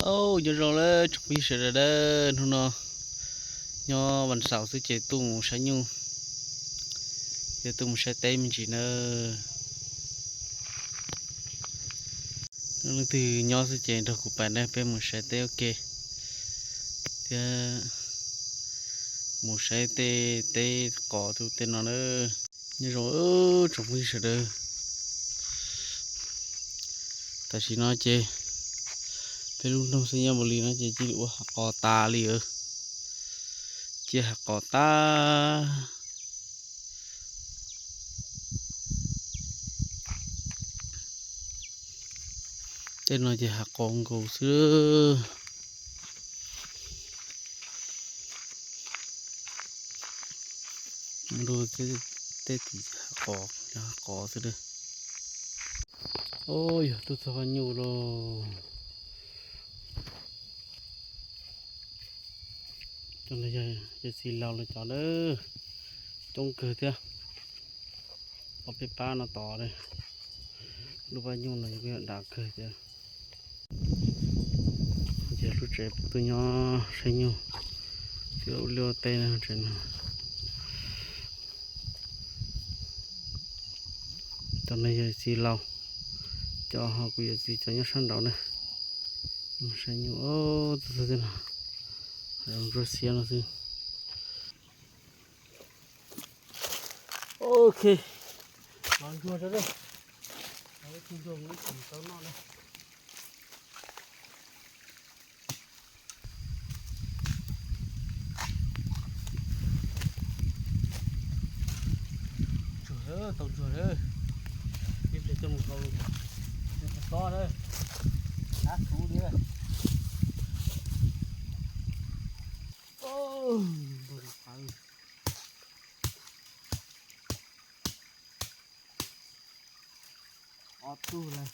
Au, nyob zoo lawm tsoom phooj ywg sawv daws, hnub no nyob vas xaum xwb ces tuaj mus saib nyuj, ces tuaj mus saib teb me ntsis nawb. Leej twg nyob xwb ces nrog kuv pais na, peb mus saib teb ua ke thiab mus saib tej teb qos tej no na. Nyob zoo tsoom phooj ywg sawv daws. Tam sim no ces peb lub nroog xwb nyob npaum li no ces cia li ua hav qos tas li os. Cia hav qos tas. Tej no ces hav qos nkaus xwb. Mus rau tej tim hav qos, hav qos xwb. Au, yog tuaj txog vaj nyuj lauj. Cov no yog yawm txiv laus lawv cov na, coob kawg thiab. Ob peb pab no tod, lub vaj nyuj no yog kuj yog dav kawg thiab. Ces lub tsev puv tuaj nyob saib nyuj thiab ua liaj ua teb no tsev no. Cov no yog txiv laus, cov ho kuv yawm txiv cov nyob sab nraud na. Saib nyuj, tuaj txog tej no, ntsuag xiab no xwb. Ok, los ntsuag tso, ib tug ntsuag mus ib tug tau noj na. Tsuag, tau ntsuag lawm. Ib pliag coj mus hau, mus tob na. Ab, kub li. Ob tug lawm.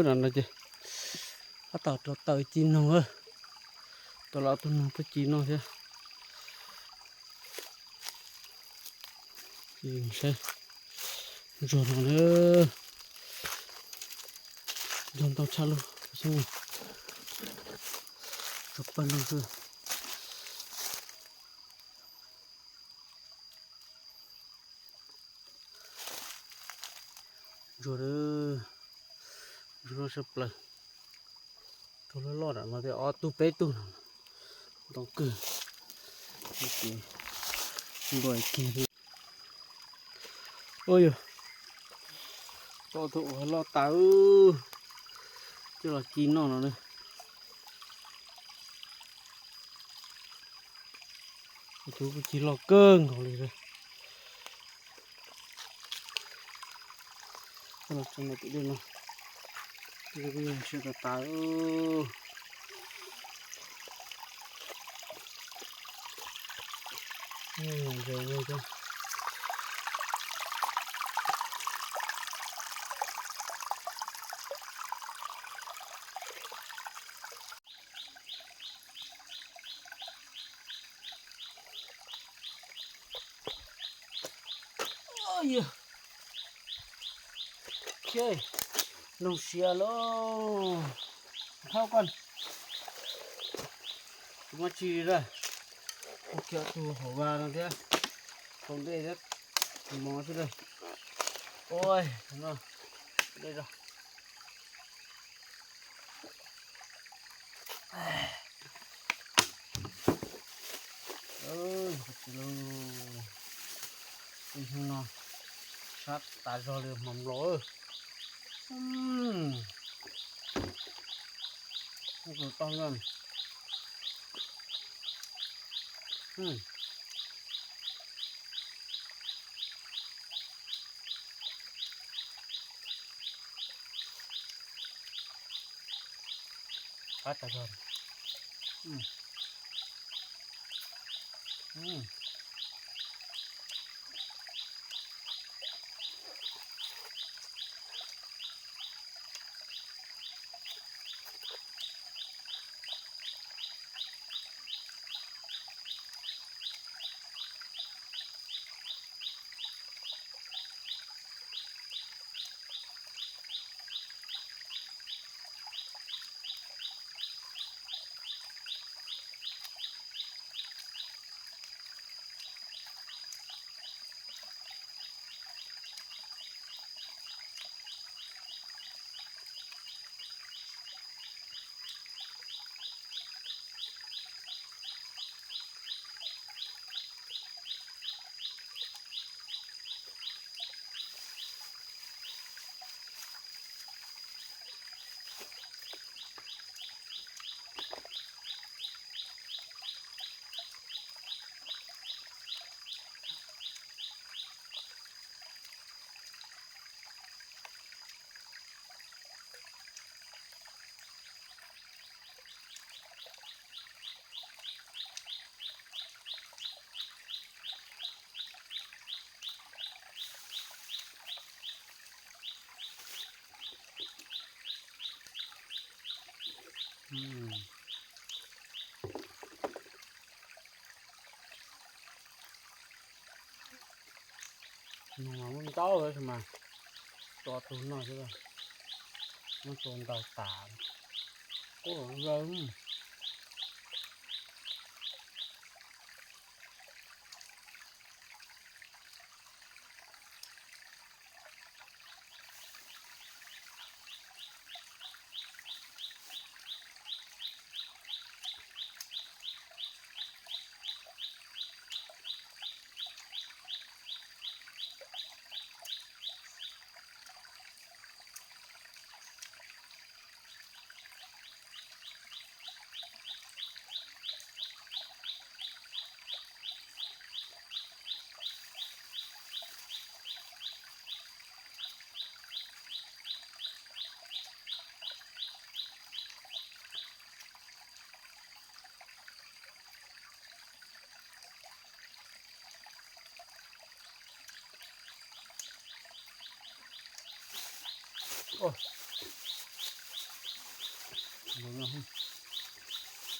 No no ces tab tom rau taws ci noog, rau los tus noog tuaj ci noj thiab. Ces saib ntsuag no na, ntsuag ntau tshaj lug xwb, tsuag pawg lug xwb. Ntsuag, ntsuag loj tshaj plaws. Tus loj loj no tias ob tug peb tug no, ntau kawg. Nplua kiag li. Ua yog, tau tus uas loj tas, coj los ci noj no na. Tus kuj ci loj kawg nkaus li lawm. Coj los tso ntawm tim dej no, kuj yog siab tas tas. Noog siav lauj. Thauj koj, tsis muaj tsi li. Ua kiag tus hauv vas no thiab, tau dej thiab, mov xwb lawm. Ua no, dej zog. Tas zog li hmo nplua. Tus toj na. Qab tas zog. Nws mas muaj ntau lawm mas, tua tus no xwb, muab tua ntaus tas, quaj zaws.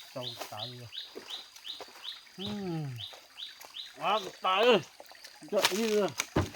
Tsau tas li. Ab tas, coj ib.